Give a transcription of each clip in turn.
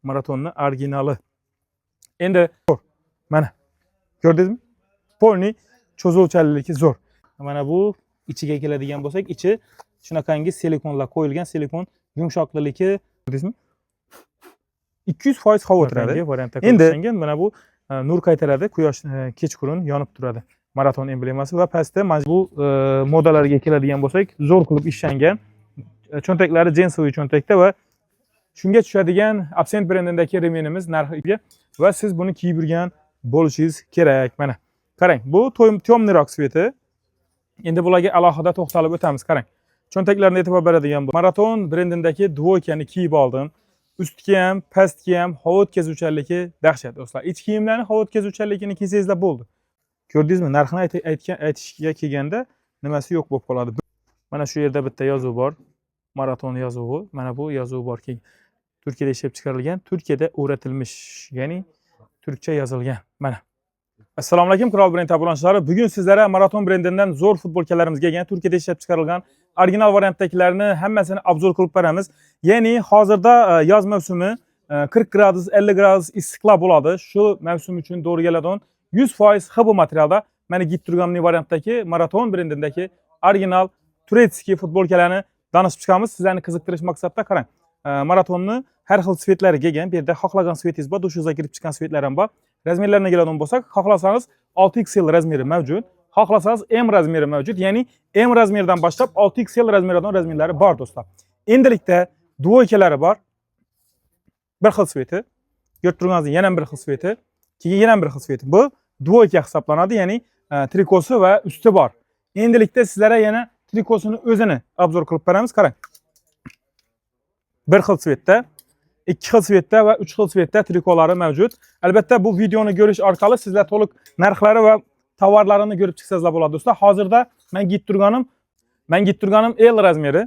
Maratonni originali. Endi mana ko'rdingizmi? Полный cho'zuvchanligi zo'r. Mana bu ichiga keladigan bo'lsak, ichi shunaqangi silikonlar qo'yilgan, silikon yumshoqligi, ko'rdingizmi? 200% havo o'tiradi. Variantda Endi- mana bu nur qaytaradi, quyosh kechqurun yonib turadi. Maraton emblemasi va pastda mana bu modalarga keladigan bo'lsak, zo'r qilib ishlangan. Cho'ntaklari джинсовый cho'ntakda va shunga tushadigan Absent brendidagi ремень imiz narxiga va siz buni kiyib yurgan bo'lishingiz kerak. Mana qarang, bu темный roq цвет i. Endi bularga alohida to'xtalib o'tamiz. Qarang. Cho'ntaklarni e'tibor beradigan bu. Maraton brendidagi двойка ni kiyib oldim. Ustga ham, pastga ham havo o'tkazuvchanligi dahshat, do'stlar. Ich kiyimlarni havo o'tkazuvchanligini kiysangizlar bo'ldi. Ko'rdingizmi? Narxini aytgan aytishga kelganda nimasi yo'q bo'lib qoladi. Mana shu yerda bitta yozuv bor. Maraton yozuvi. Mana bu yozuv borki, Turkiyada ishlab chiqarilgan, Turkiyada o'ratilmish, ya'ni turkcha yozilgan. Mana. Assalomu alaykum, Qirol brend obunachilari. Bugun sizlarga Maraton brendidan zo'r futbolkalarimizga kelgan, Turkiyada ishlab chiqarilgan original variantdagilarni hammasini обзор qilib beramiz. Ya'ni hozirda yoz mavsumi, 40 gradus, 50 gradus issiqlar bo'ladi. Shu mavsum uchun to'g'ri keladigan 100% HB materialda mana kiyib turgan variantdagi Maraton brendidagi original турецкий futbolkalarni danishib chiqamiz. Sizlarni qiziqtirish maqsadida qarang. Maratonni har xil цвет lari kelgan. Bu yerda xohlagan цвет ingiz bor, dushingizga kirib chiqqan цвет lar ham bor. Размер larına keladigan bo'lsak, xohlasangiz 6XL размер i mavjud. Xohlasangiz M размер i mavjud. Ya'ni M размер dan boshlab 6XL размер idan размер lari bor, do'stlar. Endilikda двойка lari bor. Bir xil цвет i. Ko'rib turganingizdek yana bir xil цвет i, keyin yana bir xil цвет i. Bu двойка hisoblanadi, ya'ni trikosi va usti bor. Endilikda sizlarga yana trikosini o'zini обзор qilib beramiz. Qarang. Bir xil цвет da, ikki xil цвет da va uch xil цвет da trikolari mavjud. Albatta, bu videoni ko'rish orqali sizlar to'liq narxlari va tovarlarini ko'rib chiqsangizlar bo'ladi, do'stlar. Hozirda men kiyib turganim L размер i.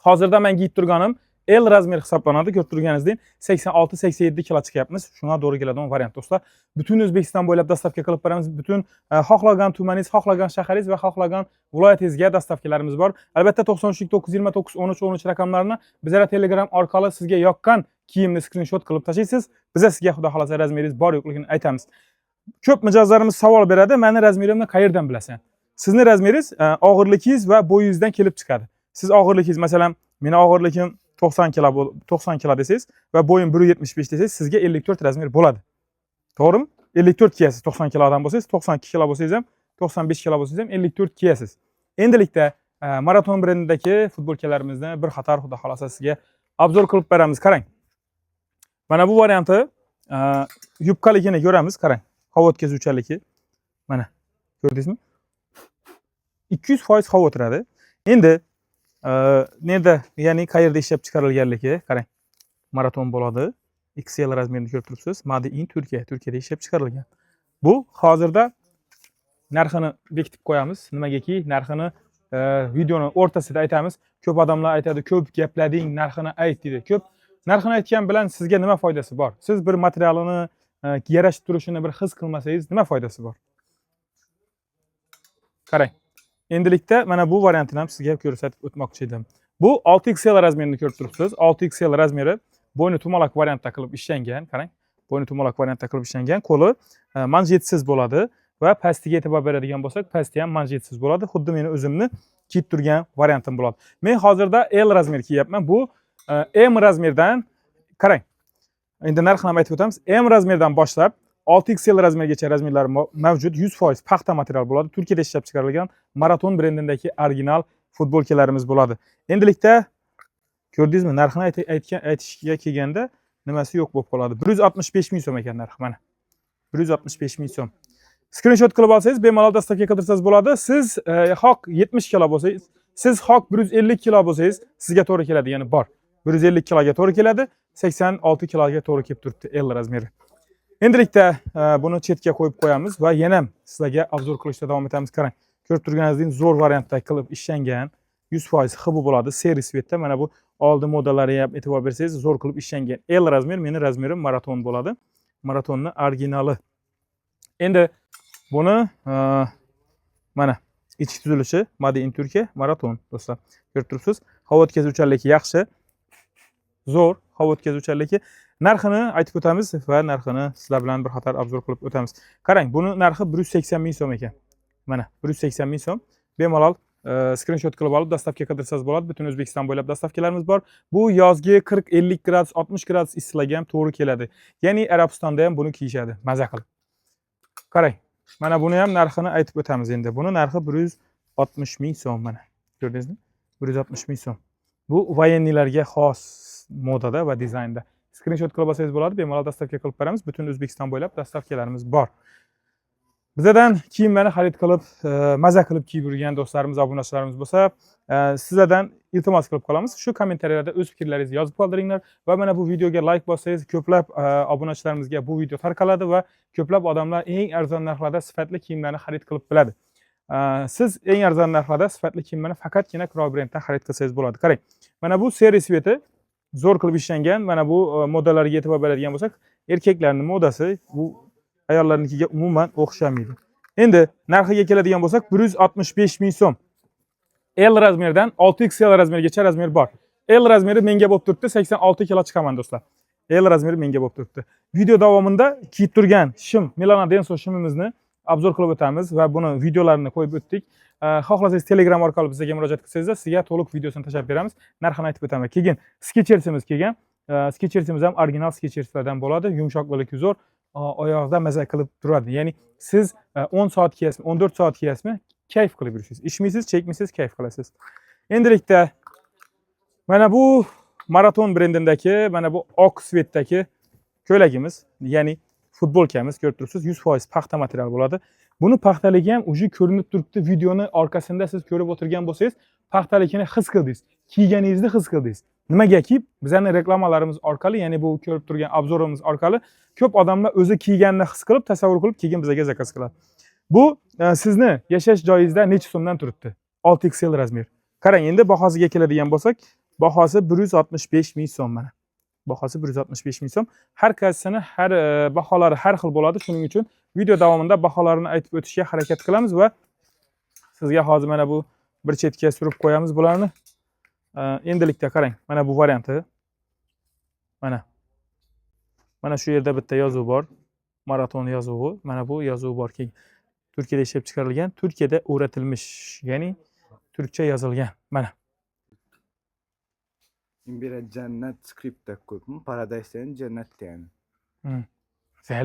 Hozirda men kiyib turganim L размер hisoblanadi. Ko'rib turganingizdek 86-87 kilo chiqyapmiz. Shunga to'g'ri keladigan variant, do'stlar. Butun O'zbekiston bo'ylab доставка qilib beramiz. Butun xohlagan tumaningiz, xohlagan shaharingiz va xohlagan viloyatingizga доставка larimiz bor. Albatta, 93 929 13 13 raqamlarini bizlar Telegram orqali sizga yoqqan kiyimni skrinshot qilib tashlaysiz. Biza sizga, xudo xohlasa, размер ingiz bor yo'qligini aytamiz. Ko'p mijozlarimiz savol beradi, meni размер imni qayerdan bilasan? Sizni размер ingiz og'irligingiz va bo'yingizdan kelib chiqadi. Siz og'irligingiz, masalan, meni og'irligim 90 kilo, 90 kilo desangiz va bo'yim 1,75 desangiz, sizga 54 размер bo'ladi. To'g'rimi? 54 kiyasiz 90 kilo odam bo'lsangiz, 92 kilo bo'lsangiz ham, 95 kilo bo'lsangiz ham 54 kiyasiz. Endilikda Maraton brendidagi futbolkalarimizni bir qator, xudo xohlasa, sizga обзор qilib beramiz. Qarang. Mana bu varianti yubkaligini ko'ramiz, qarang. Havo o'tkazuvchanligi. Mana ko'rdingizmi? 200% havo o'tiradi. Endi nerda, ya'ni qayerda ishlab chiqarilganligi, qarang. Maraton bo'ladi. XL размер ini ko'rib turibsiz. Made in Turkiya, Turkiyada ishlab chiqarilgan. Bu hozirda narxini bekitib qo'yamiz. Nimagaki, narxini videoni o'rtasida aytamiz. Ko'p odamlar aytadi, ko'p gaplading, narxini ayt deydi. Ko'p narxini aytgan bilan sizga nima foydasi bor? Siz bir materialini yarashib turishini bir his qilmasangiz, nima foydasi bor? Qarang. Endilikda mana bu variantini ham sizga ko'rsatib o'tmoqchi edim. Bu 6XL размер ini ko'rib turibsiz. 6XL размер i bo'yni tumalak variantda qilib ishlangan. Qarang. Bo'yni tumalak variantda qilib ishlangan. Qo'li manjetsiz bo'ladi va pastiga e'tibor beradigan bo'lsak, pasti ham manjetsiz bo'ladi. Xuddi meni o'zimni kiyib turgan variantim bo'ladi. Men hozirda L размер kiyyapman. Bu M размер dan, qarang. Endi narxini ham aytib o'tamiz. M размер dan boshlab 6XL размер gacha размер lar mavjud. 100% paxta material bo'ladi. Turkiyada ishlab chiqarilgan Maraton brendidagi original futbolkalarimiz bo'ladi. Endilikda ko'rdingizmi, narxini aytgan aytishga kelganda nimasi yo'q bo'lib qoladi. 165 ming so'm ekan narxi, mana. 165 ming so'm. Skrinshot qilib olsangiz, bemalol доставка qildirsangiz bo'ladi. Siz xoh 70 kilo bo'lsangiz, siz xoh 150 kilo bo'lsangiz, sizga to'g'ri keladi, ya'ni bor. 150 kiloga to'g'ri keladi, 86 kiloga to'g'ri kelib turibdi L размер i. Endilikda buni chetga qo'yib qo'yamiz va yana ham sizlarga обзор qilishda davom etamiz. Qarang, ko'rib turganingizdek zo'r variantda qilib ishlangan, 100% HB bo'ladi, серый цвет da. Mana bu oldi modellariga ham e'tibor bersangiz, zo'r qilib ishlangan. L размер, meni размер im Maraton bo'ladi. Maratonni originali. Endi buni mana ichki tuzilishi Made in Turkiya, Maraton, do'stlar. Ko'rib turibsiz. Havo o'tkazuvchanligi yaxshi. Zo'r. Havo o'tkazuvchanligi. Narxini aytib o'tamiz va narxini sizlar bilan bir qator обзор qilib o'tamiz. Qarang, buni narxi 180 ming so'm ekan. Mana, 180 ming so'm. Bemalol skrinshot qilib olib, доставка qildirsangiz bo'ladi. Butun O'zbekiston bo'ylab доставка larimiz bor. Bu yozgi 40, 50 gradus, 60 gradus issiqlarga ham to'g'ri keladi. Ya'ni Arabistonda ham buni kiyishadi, maza qilib. Qarang, mana buni ham narxini aytib o'tamiz endi. Buni narxi 160 ming so'm mana. Ko'rdingizmi? 160 ming so'm. Bu военный larga xos modada va dizaynda. Skrinshot qilib olsangiz bo'ladi, bemalol доставка qilib beramiz. Butun O'zbekiston bo'ylab доставка larimiz bor. Bizadan kiyimlarni xarid qilib, maza qilib kiyib yurgan do'stlarimiz, obunachilarimiz bo'lsa, sizlardan iltimos qilib qolamiz. Shu kommentariyalarda o'z fikrlaringizni yozib qoldiringlar va mana bu videoga layk bossangiz, ko'plab obunachilarimizga bu video tarqaladi va ko'plab odamlar eng arzon narxlarda sifatli kiyimlarni xarid qilib biladi. Siz eng arzon narxlarda sifatli kiyimlarni faqatgina Qirol brenddan xarid qilsangiz bo'ladi. Qarang, mana bu серый цвет i zo'r qilib ishlangan. Mana bu modalarga e'tibor beradigan bo'lsak, erkaklarning modasi bu ayollarnikiga umuman o'xshamaydi. Endi narxiga keladigan bo'lsak, 165 ming so'm. L razmerdan 6XL razmergacha razmer bor. L razmeri menga bo'lib turibdi, 86 kilo chiqaman, do'stlar. L razmeri menga bo'lib turibdi. Video davomida kiyib turgan shim, Milana Denso shimimizni обзор qilib o'tamiz va buni videolarini qo'yib o'tdik. Xohlasangiz Telegram orqali bizga murojaat qilsangiz, sizga to'liq videosini tashlab beramiz. Narxini aytib o'taman. Keyin Skechersimiz kelgan. Skechersimiz ham original Skecherslardan bo'ladi. Yumshoqligi zo'r, oyoqda maza qilib turadi. Ya'ni siz 10 soat kiyasizmi, 14 soat kiyasizmi, kayf qilib yurasiz. Ichmaysiz, chekmaysiz, kayf qilasiz. Endilikda mana bu Maraton brendindagi, mana bu oq цвет dagi ko'ylagimiz, ya'ni futbolkamiz, ko'rib turibsiz, 100% paxta material bo'ladi. Buni paxtaligi ham уже ko'rinib turibdi. Videoni orqasida siz ko'rib o'tirgan bo'lsangiz, paxtaligini his qildingiz. Kiyganingizni his qildingiz. Nimagaki bizning reklamalarimiz orqali, ya'ni bu ko'rib turgan обзор imiz orqali ko'p odamlar o'zi kiyganini his qilib, tasavvur qilib, keyin bizga заказ qiladi. Bu sizni yashash joyingizda necha so'mdan turibdi? 6XL razmer. Qarang, endi bahosiga keladigan bo'lsak, bahosi 165 ming so'm mana. Bahosi 165 ming so'm. Har qaysisini har baholari har xil bo'ladi. Shuning uchun video davomida baholarini aytib o'tishga harakat qilamiz va sizga hozir mana bu bir chetga surib qo'yamiz bularni. Endilikda qarang, mana bu varianti. Mana. Mana shu yerda bitta yozuv bor. Maraton yozuvi. Mana bu yozuv bor. Keyin Turkiyada ishlab chiqarilgan, Turkiyada o'ratilmish, ya'ni turkcha yozilgan. Mana. Imbira jannat skriptda ko'pmi? Paradise degani jannat degani.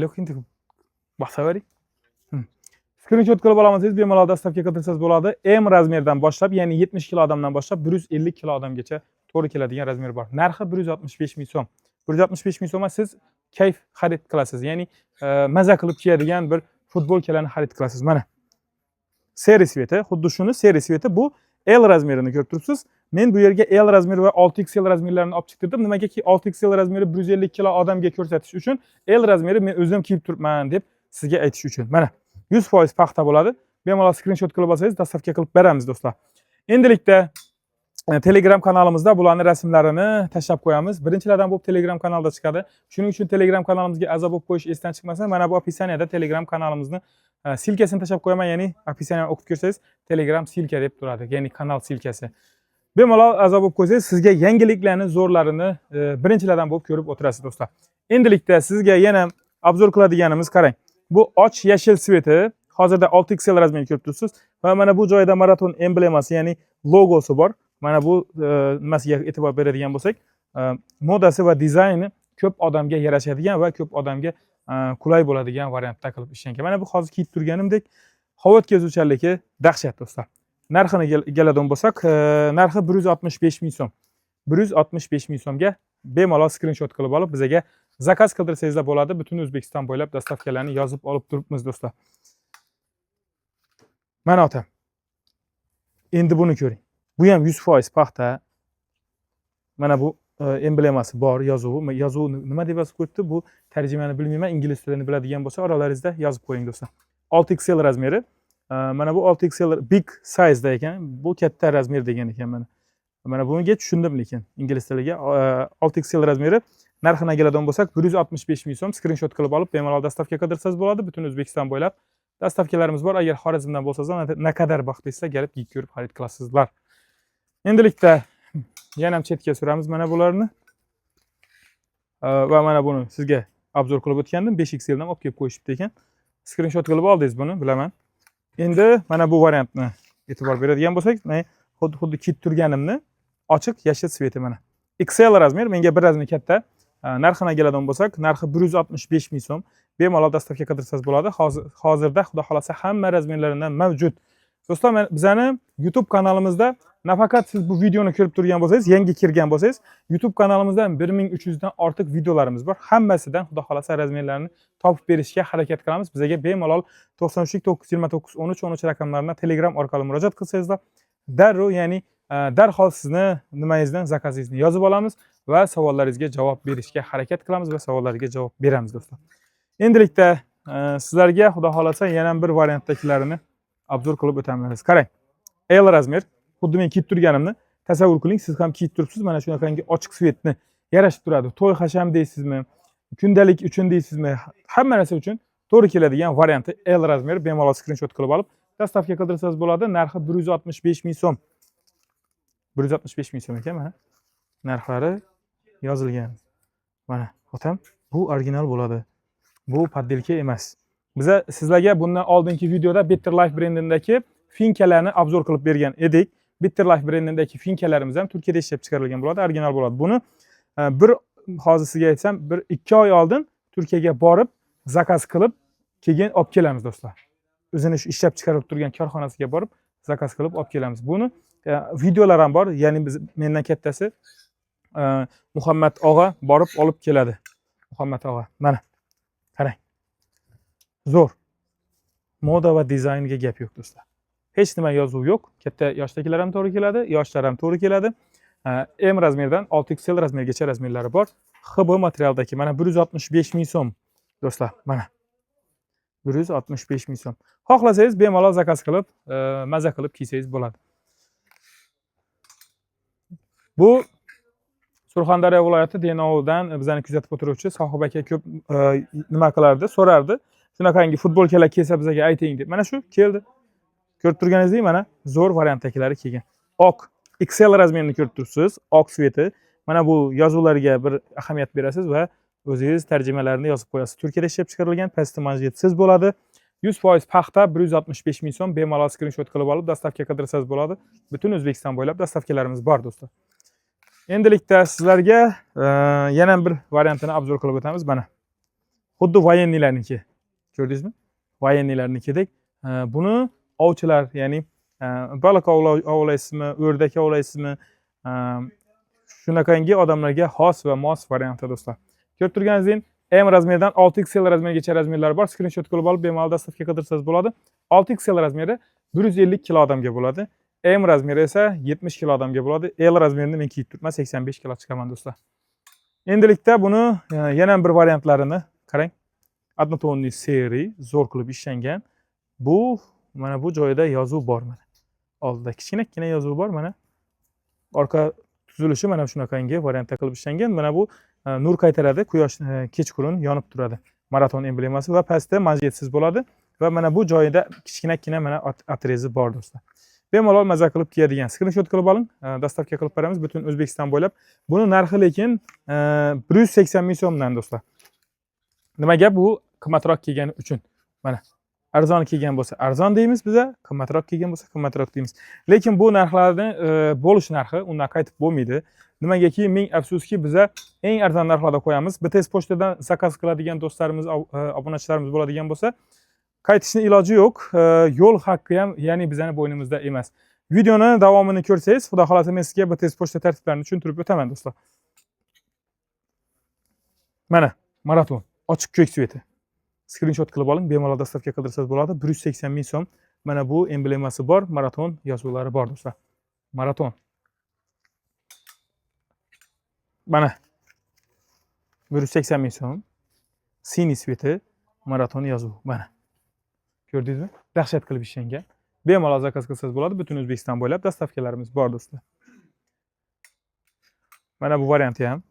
Yo'q, endi bosavering. Skrinshot qilib olmasangiz, bemalol доставка qildirsangiz bo'ladi. M razmerdan boshlab, ya'ni 70 kilo odamdan boshlab 150 kilo odamgacha to'g'ri keladigan razmer bor. Narxi 165 ming so'm. 165 ming so'mga siz kayf xarid qilasiz. Ya'ni maza qilib kiyadigan bir futbolkalarni xarid qilasiz. Mana. Серый цвет i, xuddi shuni серый цвет i, bu L razmerini ko'rib turibsiz. Men bu yerga L razmeri va 6XL razmerlarini olib chiqtirdim. Nimagaki 6XL razmeri 150 kilo odamga ko'rsatish uchun, L razmeri men o'zim kiyib turibman deb sizga aytish uchun. Mana, 100% paxta bo'ladi. Bemalol skrinshot qilib olsangiz, доставка qilib beramiz, do'stlar. Endilikda Telegram kanalimizda bularni rasmlarini tashlab qo'yamiz. Birinchilardan bo'lib Telegram kanalda chiqadi. Shuning uchun Telegram kanalimizga a'zo bo'lib qo'yish esdan chiqmasin. Mana bu описание da Telegram kanalimizni ссылка sini tashlab qo'yaman, ya'ni описание ni o'qib ko'rsangiz, Telegram ссылка deb turadi, ya'ni kanal ссылка si. Bemalol a'zo bo'lib qo'ysangiz, sizga yangiliklarni, zo'rlarini birinchilardan bo'lib ko'rib o'tirasiz, do'stlar. Endilikda sizga yana обзор qiladiganimiz, qarang. Bu och yashil цвет i, hozirda 6XL razmerini ko'rib turibsiz va mana bu joyda Maraton emblemasi, ya'ni logosi bor. Mana bu nimasiga e'tibor beradigan bo'lsak, modasi va dizayni ko'p odamga yarashadigan va ko'p odamga qulay bo'ladigan variantda qilib ishlangan. Mana bu hozir kiyib turganimdek havo o'tkazuvchanligi dahshat, do'stlar. Narxini keladigan bo'lsak, narxi 165 ming so'm. 165 ming so'mga bemalol skrinshot qilib olib, bizga заказ qildirsangizlar bo'ladi. Butun O'zbekiston bo'ylab доставка larni yozib olib turibmiz, do'stlar. Mana, otam. Endi buni ko'ring. Bu ham 100% paxta. Mana bu emblemasi bor, yozuvi. Yozuvi nima deb yozib qo'yibdi? Bu tarjimani bilmayman. Ingliz tilini biladigan bo'lsa, oralaringizda yozib qo'ying, do'stlar. 6XL razmeri. Mana bu 6XL big size'da ekan. Bu katta razmer degan ekan mana. Mana bunga tushundim lekin ingliz tiliga. 6XL razmeri, narxini keladigan bo'lsak, 165 ming so'm. Skrinshot qilib olib, bemalol доставка qildirsangiz bo'ladi. Butun O'zbekiston bo'ylab доставка larimiz bor. Agar Xorazmdan bo'lsangiz, naqadar baxtlisizlar, kelib kiyib ko'rib xarid qilasizlar. Endilikda yana ham chetga suramiz mana bularni. Va mana buni sizga обзор qilib o'tgandim. 5XL dan olib kelib qo'yishibdi ekan. Skrinshot qilib oldingiz buni, bilaman. Endi mana bu variantni e'tibor beradigan bo'lsak, men xuddi kiyib turganimni ochiq yashil цвет i mana. XL размер, menga bir размер katta. Narxini keladigan bo'lsak, narxi 165 ming so'm. Bemalol доставка qildirsangiz bo'ladi. Hozirda xudo xolasa hamma размер laridan mavjud. Do'stlar, bizani YouTube kanalimizda nafaqat siz bu videoni ko'rib turgan bo'lsangiz, yangi kirgan bo'lsangiz, YouTube kanalimizda 1300 dan ortiq videolarimiz bor. Hammasidan xudo xolasa размер larni topib berishga harakat qilamiz. Bizga bemalol 93 929 13 13 raqamlaridan Telegram orqali murojaat qilsangizlar, darrov, ya'ni darhol sizni nimangizdan заказ ingizni yozib olamiz va savollaringizga javob berishga harakat qilamiz va savollarga javob beramiz, do'stlar. Endilikda sizlarga xudo xolasa yana bir variantdagilarini обзор qilib o'tamiz. Qarang. L размер, xuddi men kiyib turganimni tasavvur qiling, siz ham kiyib turibsiz, mana shunaqangi ochiq цвет ni yarashib turadi. To'y hasham deysizmi, kundalik uchun deysizmi, hamma narsa uchun to'g'ri keladigan varianti L размер, bemalol skrinshot qilib olib, доставка qildirsangiz bo'ladi. Narxi 165 ming so'm. 165 ming so'm ekan, mana. Narxlari yozilgan. Mana, otam, bu original bo'ladi. Bu подделка emas. Biza sizlarga bundan oldingi videoda Better Life brendindagi finkalarni обзор qilib bergan edik. Better Life brendindagi finkalarimiz ham Turkiyada ishlab chiqarilgan bo'ladi, original bo'ladi. Buni bir hozir sizga aytsam, bir 2 oy oldin Turkiyaga borib, заказ qilib, keyin olib kelamiz, do'stlar. O'zini shu ishlab chiqarib turgan korxonasiga borib, заказ qilib olib kelamiz. Buni videolar ham bor, ya'ni biz mendan kattasi Muhammad og'a borib olib keladi. Muhammad og'a, mana qarang. Zo'r. Moda va dizaynga gap yo'q, do'stlar. Hech nima yozuv yo'q. Katta yoshdagilar ham to'g'ri keladi, yoshlar ham to'g'ri keladi. M размер dan 6XL размер gacha размер lari bor. HB materialdagi mana 165 ming so'm, do'stlar, mana. 165 ming so'm. Xohlasangiz bemalol заказ qilib, maza qilib kiysangiz bo'ladi. Bu Surxondaryo viloyati Denovdan bizani kuzatib o'tiruvchi Sohib aka ko'p nima qilardi, so'rardi. Shunaqangi futbolkalar kelsa bizga ayting deb. Mana shu keldi. Ko'rib turganingizdek, mana zo'r variantdagilari kelgan. Oq XL размер ini ko'rib turibsiz, oq цвет i. Mana bu yozuvlarga bir ahamiyat berasiz va o'zingiz tarjimalarini yozib qo'yasiz. Turkiyada ishlab chiqarilgan, pasti manjetsiz bo'ladi. 100% paxta, 165 ming so'm, bemalol skrinshot qilib olib доставка qildirsangiz bo'ladi. Butun O'zbekiston bo'ylab доставка larimiz bor, do'stlar. Endilikda sizlarga yana bir variantini обзор qilib o'tamiz mana. Xuddi военный larniki. Ko'rdingizmi? Военный larnikidek. Buni ovchilar, ya'ni baliq ovlaysizmi, o'rdak ovlaysizmi, shunaqangi odamlarga xos va mos varianti, do'stlar. Ko'rib turganingizdek, M размер dan 6XL размер gacha размер lar bor. Skrinshot qilib olib bemalol доставка qildirsangiz bo'ladi. 6XL размер i 150 kilo odamga bo'ladi. M размер i esa 70 kilo odamga bo'ladi. L размер ini men kiyib turibman, 85 kilo chiqaman, do'stlar. Endilikda buni yana bir variantlarini qarang. Однотонный серый, zo'r qilib ishlangan. Bu mana bu joyida yozuv bor mana. Oldida kichkinagina yozuv bor mana. Orqa tuzilishi mana shunaqangi variantda qilib ishlangan. Mana bu nur qaytaradi, quyosh kechqurun yonib turadi. Maraton emblemasi va pastda manjetsiz bo'ladi va mana bu joyida kichkinagina mana отрез i bor, do'stlar. Bemalol maza qilib kiyadigan. Skrinshot qilib oling, доставка qilib beramiz butun O'zbekiston bo'ylab. Buni narxi lekin 180 ming so'mdan, do'stlar. Nimaga bu qimmatroq kelgani uchun. Mana arzon kelgan bo'lsa arzon deymiz biza, qimmatroq kelgan bo'lsa qimmatroq deymiz. Lekin bu narxlarni bo'lish narxi, undan qaytib bo'lmaydi. Nimagaki, ming afsuski, biza eng arzon narxlarda qo'yamiz. BTS pochtadan заказ qiladigan do'stlarimiz, obunachilarimiz bo'ladigan bo'lsa, qaytishni iloji yo'q. Yo'l haqqi ham, ya'ni bizani bo'ynimizda emas. Videoni davomini ko'rsangiz, xudo xohlasa men sizga BTS pochta tartiblarini tushuntirib o'taman, do'stlar. Mana maraton ochiq ko'k цвет i. Skrinshot qilib oling, bemalol доставка qildirsangiz bo'ladi. 180 ming so'm. Mana bu emblemasi bor, maraton yozuvlari bor, do'stlar. Maraton. Mana 180 ming so'm. Синий цвет i, maraton yozuvi. Mana. Ko'rdingizmi? Dahshat qilib ishlangan. Bemalol заказ qilsangiz bo'ladi. Butun O'zbekiston bo'ylab доставка larimiz bor, do'stlar. Mana bu varianti ham.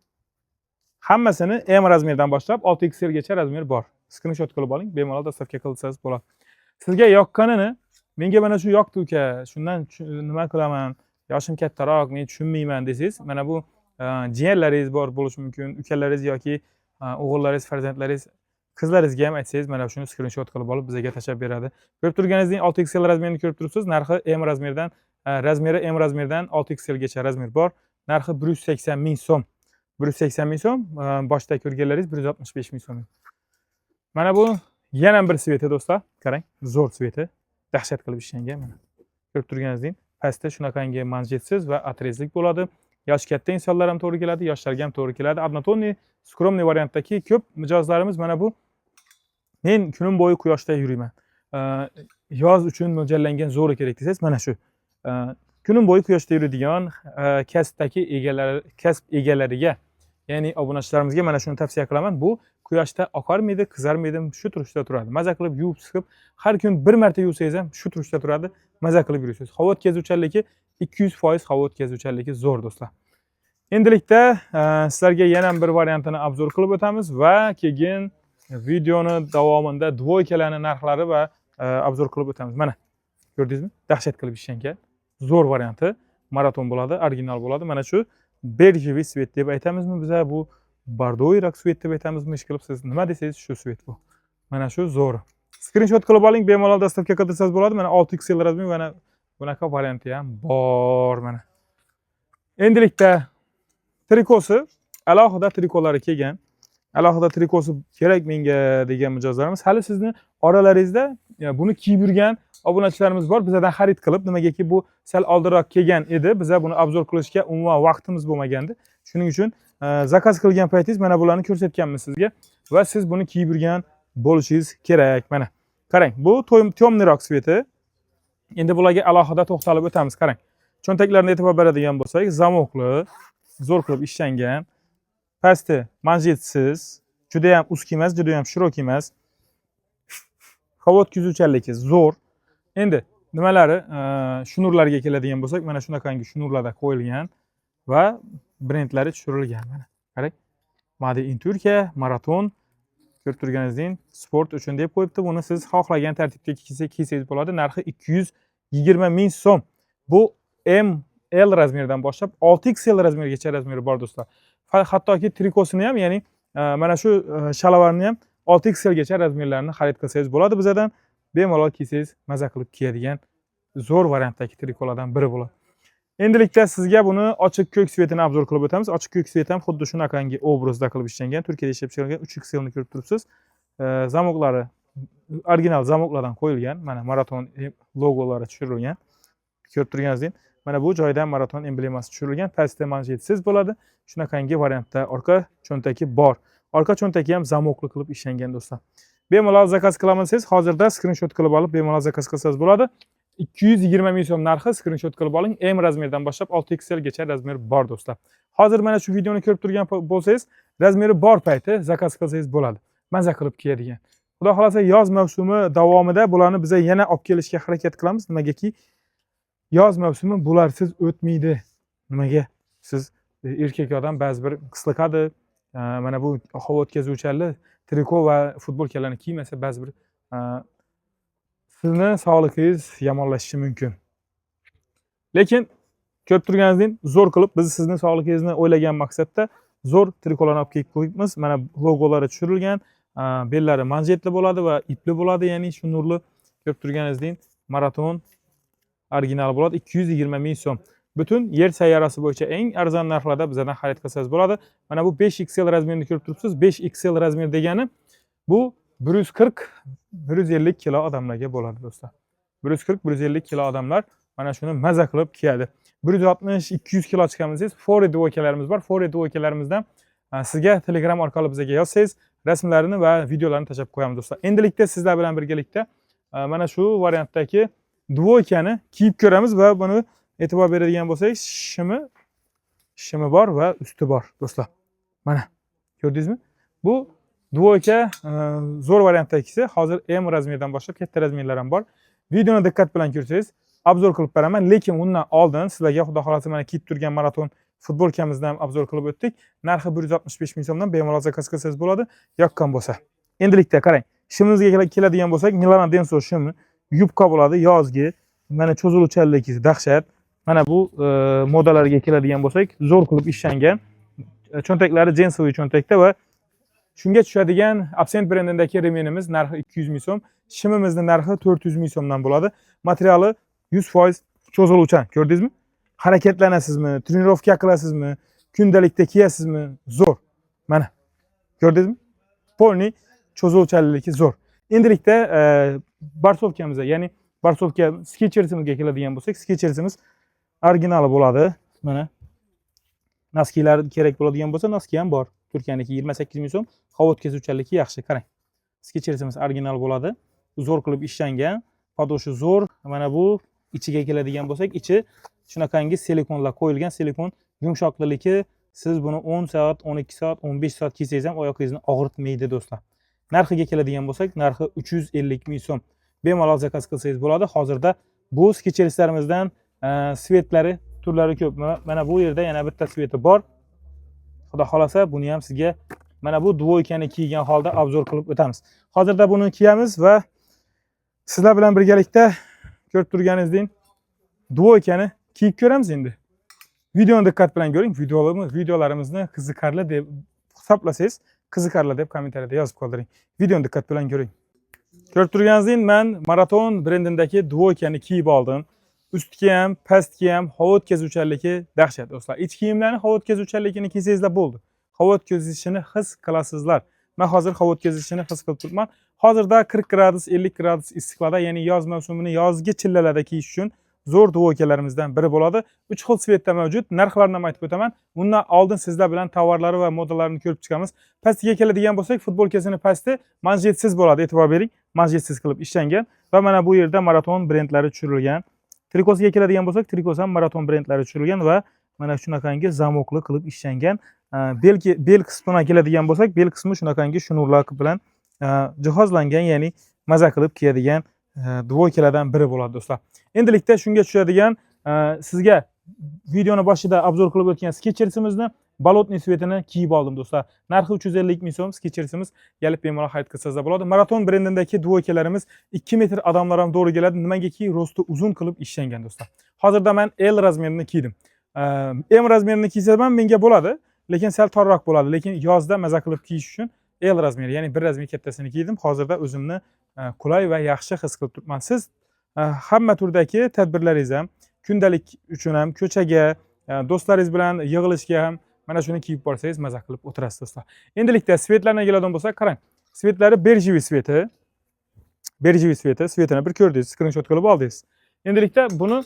Hammasini M размер dan boshlab 6XL gacha размер bor. Skrinshot qilib oling, bemalol доставка qilsangiz bo'ladi. Sizga yoqqanini, menga mana shu yoqdi uka, shundan nima qilaman, yoshim kattaroq, men tushunmayman desangiz, mana bu Jiyanlaringiz bor bo'lishi mumkin, ukalaringiz yoki o'g'illaringiz, farzandlaringiz, qizlaringizga ham aytsangiz, mana shuni skrinshot qilib olib bizga tashlab beradi. Ko'rib turganingizdek, 6 XL razmerini ko'rib turibsiz. Narxi M razmerdan, razmeri M razmerdan 6 XL gacha razmer bor. Narxi 180 ming so'm. 180 ming so'm, boshda ko'rganlaringiz 165 ming so'm. Mana bu yana bir цвет i, do'stlar. Qarang, zo'r цвет i. Dahshat qilib ishlangan mana. Ko'rib turganingizdek, pastda shunaqangi manjetsiz va отрез lik bo'ladi. Yoshi katta insonlar ham to'g'ri keladi, yoshlarga ham to'g'ri keladi. Однотонный, скромный variantdagi ko'p mijozlarimiz mana bu, men kunim bo'yi quyoshda yuriyman. Yoz uchun mo'ljallangan zo'ri kerak desangiz, mana shu. Kunim bo'yi quyoshda yuradigan kasbdagi egalari, kasb egalariga, ya'ni obunachilarimizga mana shuni tavsiya qilaman. Bu quyoshda oqarmaydi, qizarmaydi, shu turishda turadi. Maza qilib yuvib siqib, har kun bir marta yuvsangiz ham shu turishda turadi. Maza qilib yurasiz. Havo o'tkazuvchanligi 200%, havo o'tkazuvchanligi zo'r, do'stlar. Endilikda sizlarga yana bir variantini обзор qilib o'tamiz va keyin videoni davomida двойка larning narxlari va обзор qilib o'tamiz. Mana ko'rdingizmi? Dahshat qilib ishlangan. Zo'r varianti. Maraton bo'ladi, original bo'ladi. Mana shu бежевый цвет deb aytamizmi biza, bu бордовый roq цвет deb aytamizmi, ish qilib siz nima desangiz shu цвет bu. Mana shu zo'r. Skrinshot qilib oling, bemalol доставка qildirsangiz bo'ladi. Mana 6 XL razmer, mana bunaqa varianti ham bor mana. Endilikda trikosi, alohida trikolari kelgan. Alohida trikosi kerak menga degan mijozlarimiz, hali sizni oralaringizda buni kiyib yurgan obunachilarimiz bor, bizadan xarid qilib, nimagaki bu sal oldinroq kelgan edi, biza buni обзор qilishga umuman vaqtimiz bo'lmagandi. Shuning uchun заказ qilgan paytingiz mana bularni ko'rsatganmiz sizga va siz buni kiyib yurgan bo'lishingiz kerak. Mana qarang, bu темный roq цвет i. Endi bularga alohida to'xtalib o'tamiz. Qarang, cho'ntaklarini e'tibor beradigan bo'lsak, замок li, zo'r qilib ishlangan. Pasti manjetsiz, juda ham узкий emas, juda ham широкий emas. Havo o'tkazuvchanligi zo'r. Endi nimalari, shnurlarga keladigan bo'lsak, mana shunaqangi shnurlarda qo'yilgan va brendlari tushirilgan. Mana qarang, Made in Turkiya, Maraton, ko'rib turganingizdek, sport uchun deb qo'yibdi. Buni siz xohlagan tartibda kiysangiz bo'ladi. Narxi 220 ming so'm. Bu M, L razmeridan boshlab 6 XL razmergacha razmeri bor, do'stlar. Hattoki trikosini ham, ya'ni mana shu shalavarni ham 6 XL gacha razmerlarini xarid qilsangiz bo'ladi bizadan. Bemalol kiysangiz, maza qilib kiyadigan zo'r variantdagi trikolardan biri bo'ladi. Endilikda sizga buni ochiq ko'k цвет ini обзор qilib o'tamiz. Ochiq ko'k цвет ham xuddi shunaqangi obrazda qilib ishlangan. Turkiyada ishlab chiqarilgan 3 XL ni ko'rib turibsiz. Замок lari original замок lardan qo'yilgan. Mana Maraton logolari tushirilgan. Ko'rib turganingizdek, mana bu joyda Maraton emblemasi tushirilgan. Pastda manjetsiz bo'ladi. Shunaqangi variantda orqa cho'ntagi bor. Orqa cho'ntagi ham замок li qilib ishlangan, do'stlar. Bemalol заказ qilaman desangiz, hozirda skrinshot qilib olib, bemalol заказ qilsangiz bo'ladi. 220 ming so'm narxi, skrinshot qilib oling. M razmerdan boshlab 6 XL gacha razmer bor, do'stlar. Hozir mana shu videoni ko'rib turgan bo'lsangiz, razmeri bor payti заказ qilsangiz bo'ladi. Maza qilib kiyadigan. Xudo xohlasa, yoz mavsumi davomida bularni biza yana olib kelishga harakat qilamiz. Nimagaki yoz mavsumi bularsiz o'tmaydi. Nimaga? Siz erkak odam ba'zi bir qisliqadi. Mana bu havo o'tkazuvchanli triko va futbolkalarni kiymasa, ba'zi bir sizni sog'lig'ingiz yomonlashishi mumkin. Lekin ko'rib turganingizdek, zo'r qilib biz sizni sog'lig'ingizni o'ylagan maqsadda zo'r trikolarni olib kelib qo'yibmiz. Mana logolari tushirilgan, bellari manjetli bo'ladi va ipli bo'ladi, ya'ni shnurli. Ko'rib turganingizdek, Maraton original bo'ladi, 220 ming so'm. Butun yer sayyorasi bo'yicha eng arzon narxlarda bizdan xarid qilsangiz bo'ladi. Mana bu 5 XL razmerini ko'rib turibsiz. 5 XL razmer degani bu 140 150 kilo odamlarga bo'ladi, do'stlar. 140 150 kilo odamlar mana shuni maza qilib kiyadi. 160 200 kilo chiqamiz desangiz, Fori двойка larimiz bor. Fori двойка larimizdan sizga Telegram orqali bizga yozsangiz, rasmlarini va videolarini tashlab qo'yamiz, do'stlar. Endilikda sizlar bilan birgalikda mana shu variantdagi двойка ni kiyib ko'ramiz va buni e'tibor beradigan bo'lsak, shimi bor va usti bor, do'stlar. Mana ko'rdingizmi? Bu двойка zo'r variantdagisi. Hozir M razmerdan boshlab katta razmerlar ham bor. Videoni diqqat bilan ko'rsangiz, обзор qilib beraman, lekin undan oldin sizlarga, xudo xohlasa, mana kiyib turgan Maraton futbolkamizni ham обзор qilib o'tdik. Narxi 165 ming so'mdan, bemalol заказ qilsangiz bo'ladi, yoqqan bo'lsa. Endilikda qarang, shimimizga keladigan bo'lsak, Milano Denso shimi, yubka bo'ladi, yozgi. Mana cho'ziluvchanligi dahshat. Mana bu modalarga keladigan bo'lsak, zo'r qilib ishlangan. Cho'ntaklari джинсовый cho'ntakda va shunga tushadigan Absent brendidagi ремень imiz narxi 200 ming so'm, shimimizni narxi 400 ming so'mdan bo'ladi. Materiali 100% cho'ziluvchan, ko'rdingizmi? Harakatlanasizmi, тренировка qilasizmi, kundalikda kiyasizmi, zo'r. Mana, ko'rdingizmi? Полный cho'ziluvchanligi zo'r. Endilikda борцовка mizga, ya'ni борцовка Skechersimizga keladigan bo'lsak, Skechersimiz originali bo'ladi. Mana, носки lar kerak bo'ladigan bo'lsa, носки ham bor. Turkiyaniki 28 ming so'm, havo o'tkazuvchanligi yaxshi. Qarang, Skechersimiz original bo'ladi, zo'r qilib ishlangan, подошва zo'r. Mana bu ichiga keladigan bo'lsak, ichi shunaqangi silikonlar qo'yilgan, silikon yumshoqligi, siz buni 10 soat, 12 soat, 15 soat kiysangiz ham oyoqingizni og'ritmaydi, do'stlar. Narxiga keladigan bo'lsak, narxi 350 ming so'm. Bemalol заказ qilsangiz bo'ladi. Hozirda bu Skecherslarimizdan цвет lari, turlari ko'p. Mana bu yerda yana bitta цвет i bor. Xudo xohlasa, buni ham sizga mana bu двойка ni kiygan holda обзор qilib o'tamiz. Hozirda buni kiyamiz va sizlar bilan birgalikda ko'rib turganingizdek двойка ni kiyib ko'ramiz. Endi videoni diqqat bilan ko'ring. Videolarimizni qiziqarli deb hisoblasangiz, qiziqarli deb kommentariyada yozib qoldiring. Videoni diqqat bilan ko'ring. Ko'rib turganingizdek, man Maraton brendidagi двойка ni kiyib oldim. Ustga ham, pastga ham havo o'tkazuvchanligi dahshat, do'stlar. Ich kiyimlarni havo o'tkazuvchanligini kiysangizlar bo'ldi, havo o'tkazishini his qilasizlar. Man hozir havo o'tkazishini his qilib turibman. Hozirda 40 gradus, 50 gradus issiqlarda, ya'ni yoz mavsumini, yozgi chillalarda kiyish uchun zo'r двойка larimizdan biri bo'ladi. Uch xil цвет da mavjud. Narxlarini ham aytib o'taman. Bundan oldin sizlar bilan tovarlari va modalarini ko'rib chiqamiz. Pastiga keladigan bo'lsak, futbolkasini pasti manjetsiz bo'ladi. E'tibor bering, manjetsiz qilib ishlangan va mana bu yerda Maraton brendlari tushirilgan. Trikosiga keladigan bo'lsak, trikosi ham Maraton brendlari tushirilgan va mana shunaqangi замок li qilib ishlangan. Bel qismiga keladigan bo'lsak, bel qismi shunaqangi шнур lar bilan jihozlangan, ya'ni maza qilib kiyadigan двойка lardan biri bo'ladi, do'stlar. Endilikda shunga tushadigan sizga videoni boshida обзор qilib o'tgan Skechersimizni болотный цвет ini kiyib oldim, do'stlar. Narxi 350 ming so'm Skechersimiz, kelib bemalol xarid qilsangizlar bo'ladi. Maraton brendidagi двойка larimiz 2 metr odamlar ham to'g'ri keladi. Nimagaki, рост i uzun qilib ishlangan, do'stlar. Hozirda man L размер ini kiydim. M размер ini kiysam ham menga bo'ladi, lekin sal torroq bo'ladi. Lekin yozda maza qilib kiyish uchun L размер, ya'ni bir размер kattasini kiydim. Hozirda o'zimni qulay va yaxshi his qilib turibman. Siz hamma turdagi tadbirlaringiz ham, kundalik uchun ham, ko'chaga, do'stlaringiz bilan yig'ilishga ham mana shuni kiyib borsangiz, maza qilib o'tirasiz, do'stlar. Endilikda цвет larga keladigan bo'lsak, qarang, цвет lari бежевый цвет i, бежевый цвет i, цвет ini bir ko'rdingiz, skrinshot qilib oldingiz. Endilikda buni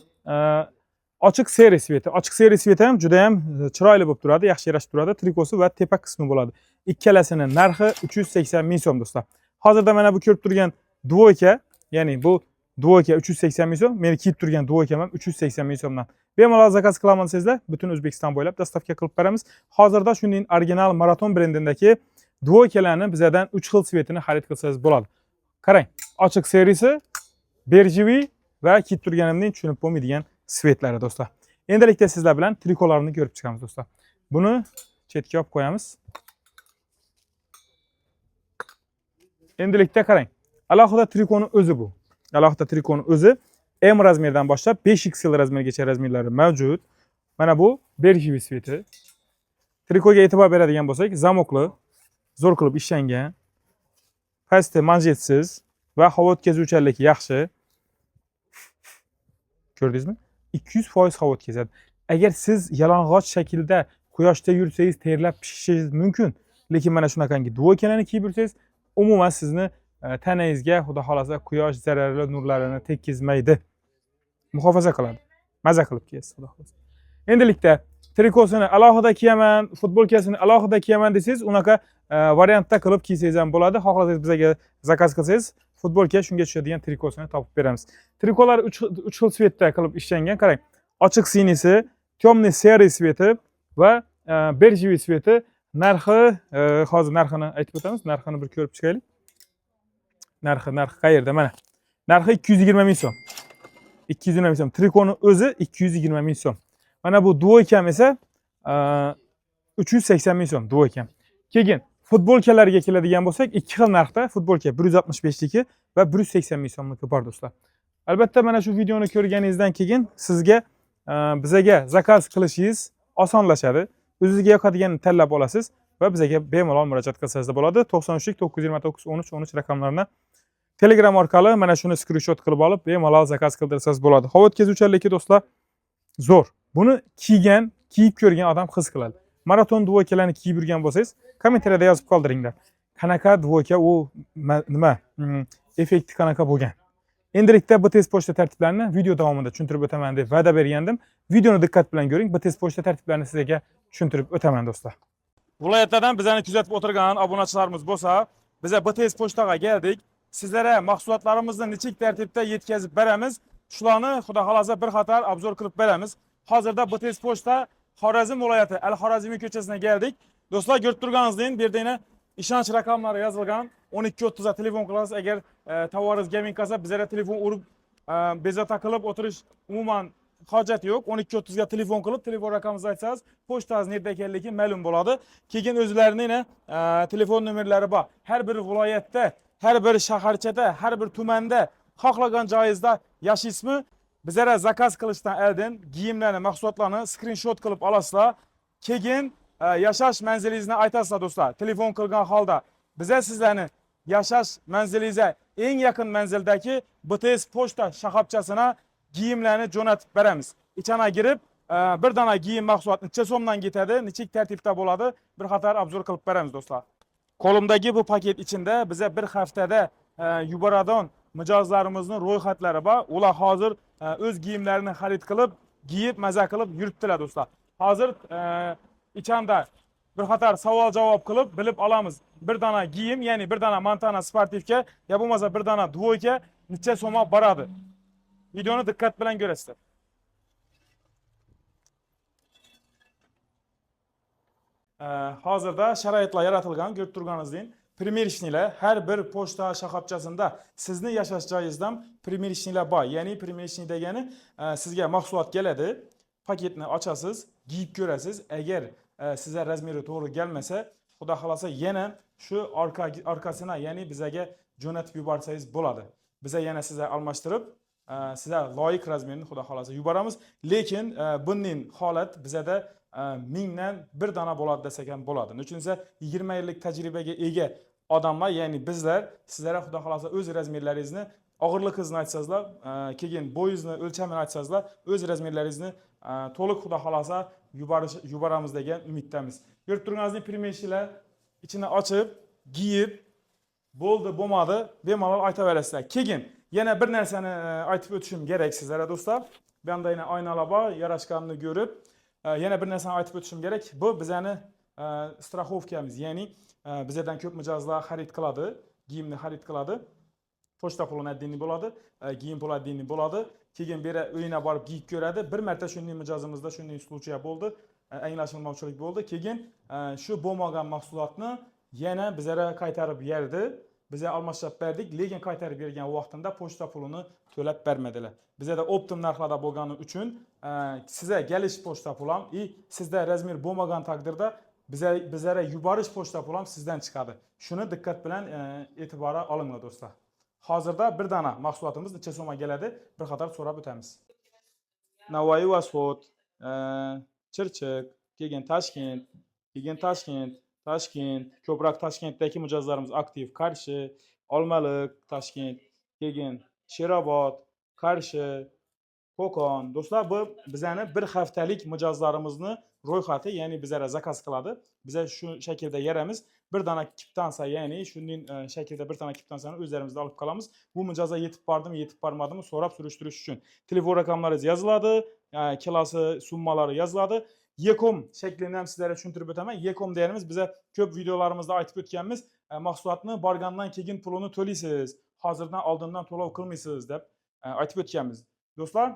ochiq серый цвет i, ochiq серый цвет i ham juda ham chiroyli bo'lib turadi, yaxshi yarashib turadi. Trikosi va tepa qismi bo'ladi. Ikkalasini narxi 380 ming so'm, do'stlar. Hozirda mana bu ko'rib turgan двойка, ya'ni bu двойка 380 ming so'm, meni kiyib turgan двойка m ham 380 ming so'mdan. Bemalol заказ qilaman desangizlar, butun O'zbekiston bo'ylab доставка qilib beramiz. Hozirda shuning original Maraton brendidagi двойка larni bizadan 3 xil цвет ini xarid qilsangiz bo'ladi. Qarang, ochiq серый si, бежевый va kiyib turganimdan tushunib bo'lmaydigan цвет lari, do'stlar. Endilikda sizlar bilan trikolarni ko'rib chiqamiz, do'stlar. Buni chetga olib qo'yamiz. Endilikda qarang, alohida trikoni o'zi bu. Alohida trikoni o'zi M размер dan boshlab 5XL размер gacha размер lari mavjud. Mana bu бежевый цвет i. Trikoga e'tibor beradigan bo'lsak, замок li, zo'r qilib ishlangan. Pasti manjetsiz va havo o'tkazuvchanligi yaxshi. Ko'rdingizmi? 200% havo o'tkazadi. Agar siz yalang'och shaklda quyoshda yursangiz, terlab pishishingiz mumkin. Lekin mana shunaqangi двойка larni kiyib yursangiz, umuman sizni tanangizga, xudo xohlasa, quyosh zararli nurlarini tekkizmaydi. Muhofaza qiladi. Maza qilib kiyasiz, xudo xohlasa. Endilikda trikosini alohida kiyaman, futbolkasini alohida kiyaman desangiz, unaqa variantda qilib kiysangiz ham bo'ladi. Xohlasangiz, bizga заказ qilsangiz, futbolka shunga tushadigan trikosini topib beramiz. Trikolar 3 xil цвет da qilib ishlangan. Qarang, ochiq синий si, темный серый цвет i va бежевый цвет i. Narxi hozir narxini aytib o'tamiz. Narxini bir ko'rib chiqaylik. Narxi qayerda? Mana. Narxi 220 ming so'm. 220 ming so'm. Trikoni o'zi 220 ming so'm. Mana bu двойка m esa 380 ming so'm двойка m. Keyin futbolkalarga keladigan bo'lsak, ikki xil narxda futbolka, 165 liki va 180 ming so'mligi bor, do'stlar. Albatta, mana shu videoni ko'rganingizdan keyin sizga bizaga заказ qilishingiz osonlashadi. O'zingizga yoqadiganini tanlab olasiz va bizga bemalol murojaat qilsangiz bo'ladi. 93 929 13 13 raqamlarini Telegram orqali mana shuni skrinshot qilib olib, bemalol zakaz qildirsangiz bo'ladi. Havo o'tkazuvchanligi, do'stlar, zo'r. Buni kiygan, kiyib ko'rgan odam his qiladi. Maraton двойка larni kiyib yurgan bo'lsangiz, kommentariyada yozib qoldiringlar. Qanaqa двойка u, nima effekti qanaqa bo'lgan. Endilikda BTS pochta tartiblarini video davomida tushuntirib o'taman deb va'da bergandim. Videoni diqqat bilan ko'ring, BTS pochta tartiblarini sizlarga tushuntirib o'taman, do'stlar. Viloyatlardan bizani kuzatib o'tirgan obunachilarimiz bo'lsa, biza BTS pochtaga keldik. Sizlarga mahsulotlarimizni nechik tartibda yetkazib beramiz. Shularni xudo xolasa bir qator обзор qilib beramiz. Hozirda BTS pochta Xorazm viloyati Al Xorazmiy ko'chasiga keldik. Do'stlar, ko'rib turganingizdek, bu yerda yana ishonch raqamlari yozilgan. 12:30 ga telefon qilasiz. Agar tovaringiz kelmay qolsa, bizlarga telefon urib, bezovta qilib o'tirish umuman hojat yo'q. 12:30 ga telefon qilib, telefon raqamimizni aytsangiz, pochtangiz nerda ekanligi ma'lum bo'ladi. Keyin o'zlarini yana telefon nomerlari bor. Har bir viloyatda, har bir shaharchada, har bir tumanda, xohlagan joyingizda yashaysizmi? Bizlarga zakaz qilishdan oldin kiyimlarni, mahsulotlarni skrinshot qilib olasizlar. Keyin yashash manzilingizni aytasizlar, do'stlar. Telefon qilgan holda biza sizlarni yashash manzilingizga eng yaqin manzildagi BTS pochta shoxobchasina kiyimlarni jo'natib beramiz. Ichana kirib, bir dona kiyim mahsulot necha so'mdan ketadi, nechik tartibda bo'ladi, bir qator обзор qilib beramiz, do'stlar. Qo'limdagi bu paket ichida biza bir haftada yuboradigan mijozlarimizni ro'yxatlari bor. Ular hozir o'z kiyimlarini xarid qilib, kiyib, maza qilib yuribdilar, do'stlar. Hozir ichanda bir qator savol javob qilib bilib olamiz. Bir dona kiyim, ya'ni bir dona Montana спортивка ya bo'lmasa bir dona двойка necha so'mga boradi. Videoni diqqat bilan ko'rasizlar. Hozirda sharoitlar yaratilgan, ko'rib turganingizdek, примерочный lar har bir pochta shoxobchasida sizni yashash joyingizdan примерочный lar bor. Ya'ni примерочный degani sizga mahsulot keladi, paketni ochasiz, kiyib ko'rasiz. Agar sizga razmeri to'g'ri kelmasa, xudo xohlasa yana shu orqasina, ya'ni bizaga jo'natib yuborsangiz bo'ladi. Biza yana sizga almashtirib, sizga loyiq razmerni xudo xohlasa yuboramiz. Lekin buning holat bizada mingdan bir dona bo'ladi desak ham bo'ladi. Nima uchun desa, 20 yillik tajribaga ega odamlar, ya'ni bizlar sizlarga xudo xohlasa o'z razmerlaringizni, og'irligingizni aytsangizlar, keyin bo'yingizni o'lchamini aytsangizlar, o'z razmerlaringizni to'liq xudo xohlasa yuboramiz degan umiddamiz. Ko'rib turganingizdek, примерочный lar ichini ochib, kiyib bo'ldi, bo'lmadi, bemalol aytaverasizlar. Keyin yana bir narsani aytib o'tishim kerak sizlarga, do'stlar. Bu yoqda yana oynalar bor, yarashganini ko'rib, yana bir narsani aytib o'tishim kerak. Bu bizani страховка miz, ya'ni bizlardan ko'p mijozlar xarid qiladi, kiyimni xarid qiladi. Pochta puli отдельный bo'ladi, kiyim puli отдельный bo'ladi. Keyin beri uyina borib kiyib ko'radi. Bir marta shunday mijozimizda shunday случай bo'ldi, anglashilmovchilik bo'ldi. Keyin shu bo'lmagan mahsulotni yana bizlarga qaytarib berdi. Biza almashtirib berdik, lekin qaytarib bergan vaqtida pochta pulini to'lab bermadilar. Bizada оптом narxlarda bo'lgani uchun sizga kelish pochta puli ham и sizda razmer bo'lmagan taqdirda bizlarga yuborish pochta puli ham sizdan chiqadi. Shuni diqqat bilan e'tiborga olinglar, do'stlar. Hozirda bir dona mahsulotimiz necha so'mga keladi, bir qator so'rab o'tamiz. Navoiy Восход, Chirchiq, keyin Toshkent, keyin Toshkent, Toshkent, ko'proq Toshkentdagi mijozlarimiz aktiv, Qarshi, Olmaliq, Toshkent, keyin Sherobod, Qarshi, Qo'qon. Do'stlar, bu bizani bir haftalik mijozlarimizni ro'yxati, ya'ni bizlar zakaz qiladi. Biza shu shaklda yeramiz. Bir dona kvitansiya, ya'ni shunday shaklda bir dona kvitansiyani o'zlarimizda olib qolamiz. Bu mijozga yetib bordimi, yetib bormadimi so'rab surishtirish uchun telefon raqamlaringiz yoziladi, kilosi, summalari yoziladi. Ekom shaklini ham sizlarga tushuntirib o'taman. Ekom deganimiz, biza ko'p videolarimizda aytib o'tganmiz, mahsulotni borgandan keyin pulini to'laysiz, hozirdan oldindan to'lov qilmaysiz deb aytib o'tganmiz. Do'stlar,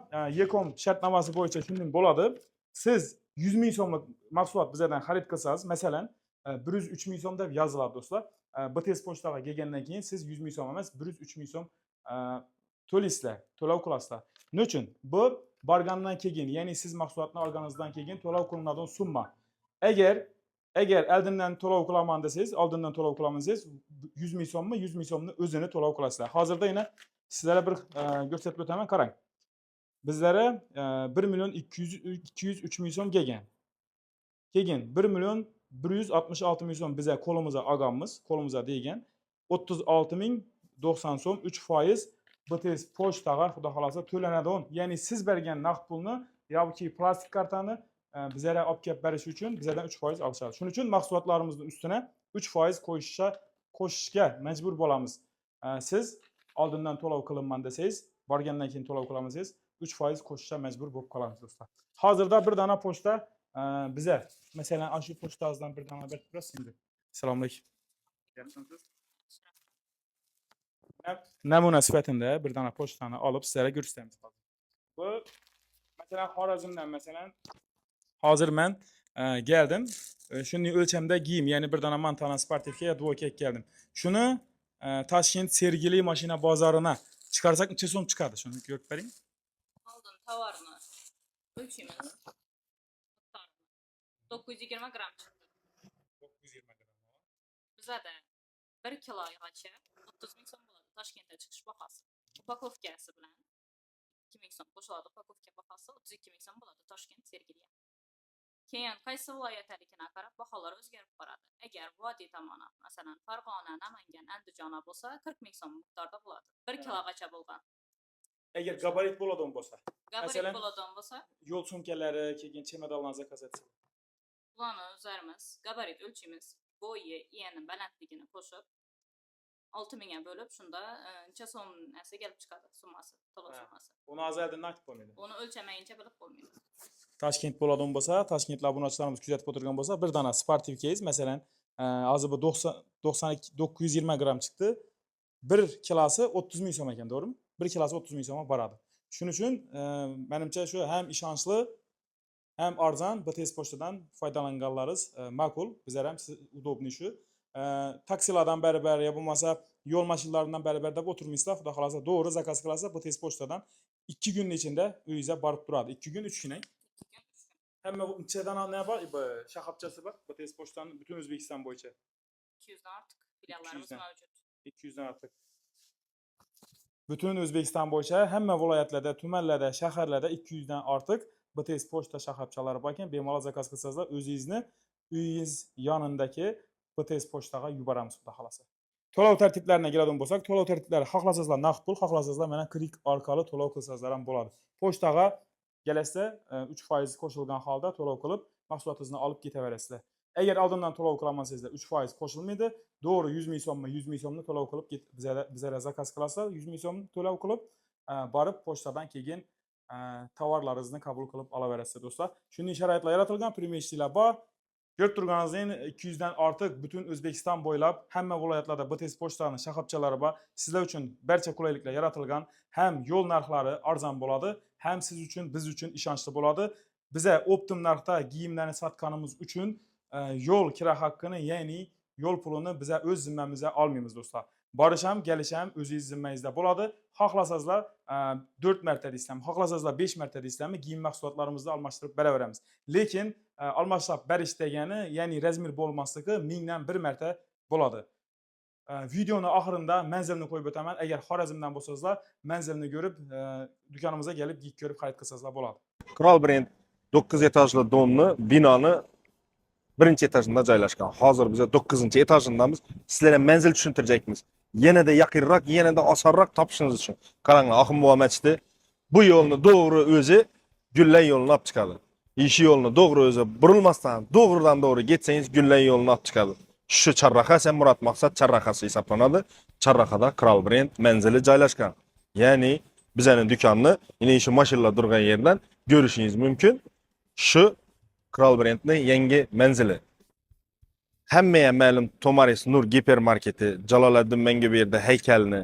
Ekom shartnomasi bo'yicha shunday bo'ladi. Siz 100 ming so'mlik mahsulot bizdan xarid qilsangiz, masalan, 103 ming so'm deb yoziladi, do'stlar. BTS pochtaga kelgandan keyin siz 100 ming so'm emas, 103 ming so'm to'laysizlar, to'lov qilasizlar. Nima uchun? Bu borgandan keyin, ya'ni siz mahsulotni olganingizdan keyin to'lov qilinadigan summa. Agar oldindan to'lov qilaman desangiz, oldindan to'lov qilaman desangiz, 100 ming so'mmi, 100 ming so'mni o'zini to'lov qilasizlar. Hozirda yana sizlarga bir ko'rsatib o'taman, qarang. Bizlara 1 million 203 ming so'm kelgan. Keyin 1 million 166 ming so'm biza qo'limizga olganmiz, qo'limizga degan 36 ming 90 so'm 3% BTS pochtaga, xudo xohlasa, to'lanadi. Ya'ni siz bergan naqd pulni yoki plastik kartani bizlarga olib kelib berish uchun bizlardan 3% olishadi. Shuning uchun mahsulotlarimizni ustuna 3% qo'shishga majbur bo'lamiz. Siz oldindan to'lov qilinman desangiz, borgandan keyin to'lov qilaman desangiz, 3% qo'shishga majbur bo'lib qolamiz, do'stlar. Hozirda bir dona pochta biza, masalan, ana shu pochtasidan bir dona berib turasiz endi. Assalomu alaykum. Yaxshimisiz? Namuna sifatida bir dona pochtani olib sizlarga ko'rsatamiz hozir. Bu, masalan, Xorazmdan, masalan, hozir men geldim. Shunday o'lchamda giyim, ya'ni bir dona Montana спортивка ya двойка keldim. Shuni Toshkent Sergeli mashina bozorina chiqarsak necha so'm chiqadi? Shuni ko'rib bering. Oldin tovarni o'lchaymiz. Miqdorini. 920 gramm chiqdi. 920 gramm. Bizada 1 kilogacha 30 ming so'm bo'ladi Toshkentda chiqish bahosi. Упаковка si bilan 2 ming so'm qo'shiladi, упаковка bahosi 32 ming so'm bo'ladi Toshkent Sergeliga. Keyin qaysi viloyatdaligini qarab baholar o'zgarib boradi. Agar vodiy tomoni, masalan, Farg'ona, Namangan, Andijona bo'lsa, 40 ming so'm miqdorda bo'ladi. 1 kilogacha bo'lgan. Agar gabarit bo'ladigan bo'lsa, Gabarit Masalan- bo'ladigan bo'lsa, yo'l sumkalari, keyin chemodanlarni заказ etsa. Bularni o'zlarimiz gabarit o'lchaymiz. Bo'yi, eni, balandligini qo'shib 6 mingga bo'lib, shunda necha so'm narsa kelib chiqadi summasi, to'lov summasi. Uni hozir aytib bo'lmaydi. Uni o'lchamayincha bilib bo'lmaydi. Toshkent bo'ladigan bo'lsa, Toshkentli obunachilarimiz kuzatib o'tirgan bo'lsa, bir dona спортивка ngiz, masalan, hozir bu 90 92 920 gramm chiqdi. Bir kilosi 30 ming so'm ekan, to'g'rimi? Bir kilosi 30 ming so'mga boradi. Shuning uchun menimcha shu ham ishonchli, ham arzon BTS pochtadan foydalanganlaringiz ma'qul. Bizlar ham удобный shu. Taksilardan barabar yo bo'lmasa yo'l mashinalaridan barabar deb o'tirmaysizlar. Xudo xohlasa, to'g'ri заказ qilasizlar, BTS pochtadan 2 kunning ichida uyingizga borib turadi. 2 kun, 3 kun. 2 kun, 3 kun. Hamma nechadan ne bor? Bu shoxobchasi bor. BTS pochtaning butun O'zbekiston bo'yicha. 200 dan ortiq filiallarimiz 200 dan. mavjud. 200 dan ortiq. Butun O'zbekiston bo'yicha hamma viloyatlarda, tumanlarda, shaharlarda 200 dan ortiq BTS pochta shoxobchalari bor ekan. Bemalol заказ qilsangizlar, o'zingizni uyingiz yonidagi BTS pochtaga yuboramiz, xudo xohlasa. To'lov tartiblarini keladigan bo'lsak, to'lov tartiblari xohlasangizlar naqd pul, xohlasangizlar mana kredit orqali to'lov qilsangizlar ham bo'ladi. Pochtaga kelasizlar, 3% qo'shilgan holda to'lov qilib, mahsulotingizni olib ketaverasizlar. Agar oldindan to'lov qilamasangizlar, 3% qo'shilmaydi. To'g'ri 100 ming so'mmi, 100 ming so'mni to'lov qilib bizlarga заказ qilasizlar, 100 ming so'm to'lov qilib, borib pochtadan keyin tovarlaringizni qabul qilib olaverasizlar, do'stlar. Shunday sharoitlar yaratilgan, приемщик lar bor. Ko'rib turganingizdek, 200 dan ortiq butun O'zbekiston bo'ylab hamma viloyatlarda BTS pochtani shoxobchalari bor. Sizlar uchun barcha qulayliklar yaratilgan. Ham yo'l narxlari arzon bo'ladi, ham siz uchun, biz uchun ishonchli bo'ladi. Biza оптом narxda kiyimlarni sotganimiz uchun yo'l kira haqqini, ya'ni yo'l pulini biza o'z zimmamizga olmaymiz, do'stlar. Borish ham, kelish ham o'zingiz zimmangizda bo'ladi. Xohlasangizlar 4 marta deysizlarmi, xohlasangizlar 5 marta deysizlarmi, kiyim mahsulotlarimizni almashtirib beraveramiz. Lekin almashlab berish degani, ya'ni размер bo'lmasligi mingdan bir marta bo'ladi. Videoni oxirida manzilni qo'yib o'taman. Agar Xorazmdan bo'lsangizlar, manzilni ko'rib, do'konimizga kelib, kiyib ko'rib xarid qilsangizlar bo'ladi. Kral Brend 9 etajli дом ni, binoni birinchi etajida joylashgan. Hozir biz 9 etajindamiz. Sizlarga manzil tushuntirjakmiz. Yanada yaqinroq, yanada osonroq topishingiz uchun. Qaranglar, Oxun buva masjidi bu yo'lni to'g'ri o'zi Gullan yo'lini olib chiqadi. Ishi yo'lni to'g'ri o'zi burilmasdan, to'g'ridan to'g'ri ketsangiz Gullan yo'lini olib chiqadi. Shu chorraha sen Murod Maqsad chorrahasi hisoblanadi. Chorrahada Kral Brend manzili joylashgan. Ya'ni bizning do'konni yine shu mashinalar turgan yerdan ko'rishingiz mumkin. Shu Kral Brendning yangi manzili. Hammaga ma'lum Tomaris Nur gipermarketi, Jaloliddin Manguberdi haykalini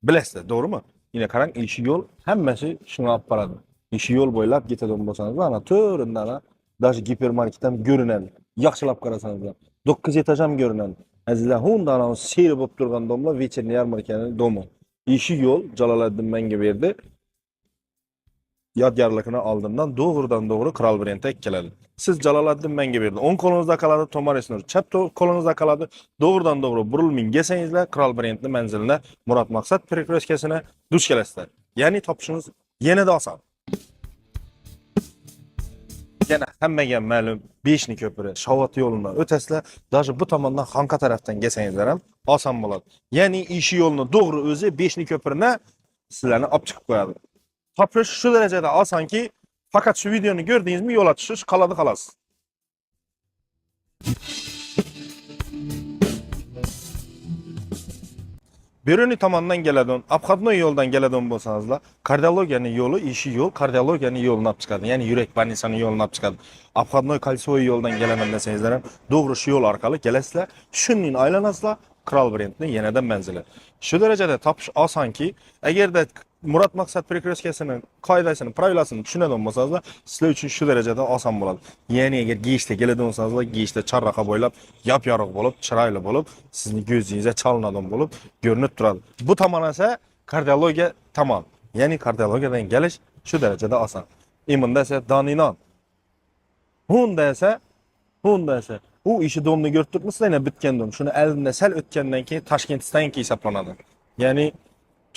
bilasizlar, to'g'rimi? Yine qarang, ishi yo'l hammasi shunga olib boradi. Ishi yo'l bo'ylab ketadigan bo'lsangiz, ana to'rinda ana даже gipermarket ham ko'rinadi. Yaxshilab qarasangiz ham. 9 etaj ham ko'rinadi. Azizlar, unda ana seri bo'lib turgan дом lar вечерний yarmarkaning дом i. Ishi yo'l Jaloliddin Manguberdi yodgorligini oldindan to'g'ridan to'g'ri Kral Brendga keladi. Siz Jaloliddin Manguberdi o'ng qo'lingizda qoladi, Tomaris Nur chap qo'lingizda qoladi. To'g'ridan to'g'ri burilming kelsangizlar Kral Brendni manzilina Murod Maqsad перекрёстка sina duch kelasizlar. Ya'ni topishingiz yanada oson. Yana hammaga ma'lum Beshni ko'piri, Shovot yo'lidan o'tasizlar. Даже bu tomondan Xonqa tarafdan kelsangizlar ham oson bo'ladi. Ya'ni ishi yo'lini to'g'ri o'zi Beshni ko'pirini sizlarni olib chiqib qo'yadi. Topish shu darajada osonki, faqat shu videoni ko'rdingizmi, yo'la tushish qoladi xolos. Beruniy tomondan keladigan, обходной yo'ldan keladigan bo'lsangizlar, kardiologiyaning yo'li, ishi yo'l, kardiologiyaning yo'lini olib chiqadi. Ya'ni yurak больницаning yo'lini olib chiqadi. Обходной кольцевой yo'ldan kelaman desangizlar ham, to'g'ri shu yo'l orqali kelasizlar, shundan aylanasizlar, Kral brendni yanada manzili. Shu darajada topish osonki, agarda Murod Maqsad перекресткасini qoidasini, правила sini tushunadigan bo'lsangizlar, sizlar uchun shu darajada oson bo'ladi. Ya'ni agar geyishda keladigan bo'lsangizlar, geyishda chorraha bo'ylab yop-yorug' bo'lib, chiroyli bo'lib, sizni ko'zingizga chalinadigan bo'lib ko'rinib turadi. Bu tomon esa kardiologiya tomon. Ya'ni kardiologiyadan kelish shu darajada oson. Bunda esa Doninon. Bunda esa u ishi дом ni ko'rib turibmisizlar, yana bitgan дом. Shuni oldinda sal o'tgandan keyin Toshkent stanki hisoblanadi. Ya'ni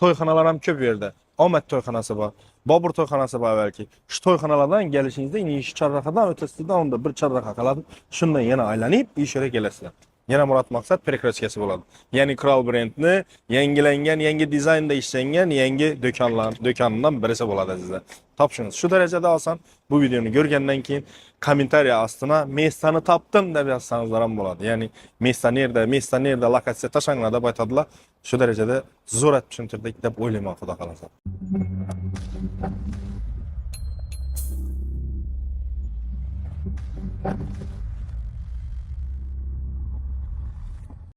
to'yxonalar ham ko'p yerda. Omad to'yxonasi bor, Bobur to'yxonasi bor balki. Shu to'yxonalardan kelishingizda ishi chorrahadan o'tasizdan unda bir chorraha qoladi. Shundan yana aylanib ish yerga kelasizlar. Yana Murod Maqsad перекресткasi bo'ladi. Ya'ni Kral brendni yangilangan, yangi dizaynda ishlangan yangi do'konlar, do'konidan birisi bo'ladi azizlar. Topishingiz shu darajada oson. Bu videoni ko'rgandan keyin kommentariya ostina "Место ni topdim" deb yozsangizlar ham bo'ladi. Ya'ni место nerda, место nerda, lokatsiya tashlanglar deb aytadilar. Shu darajada zo'r tushuntirdik deb o'ylayman, xudo xohlasa.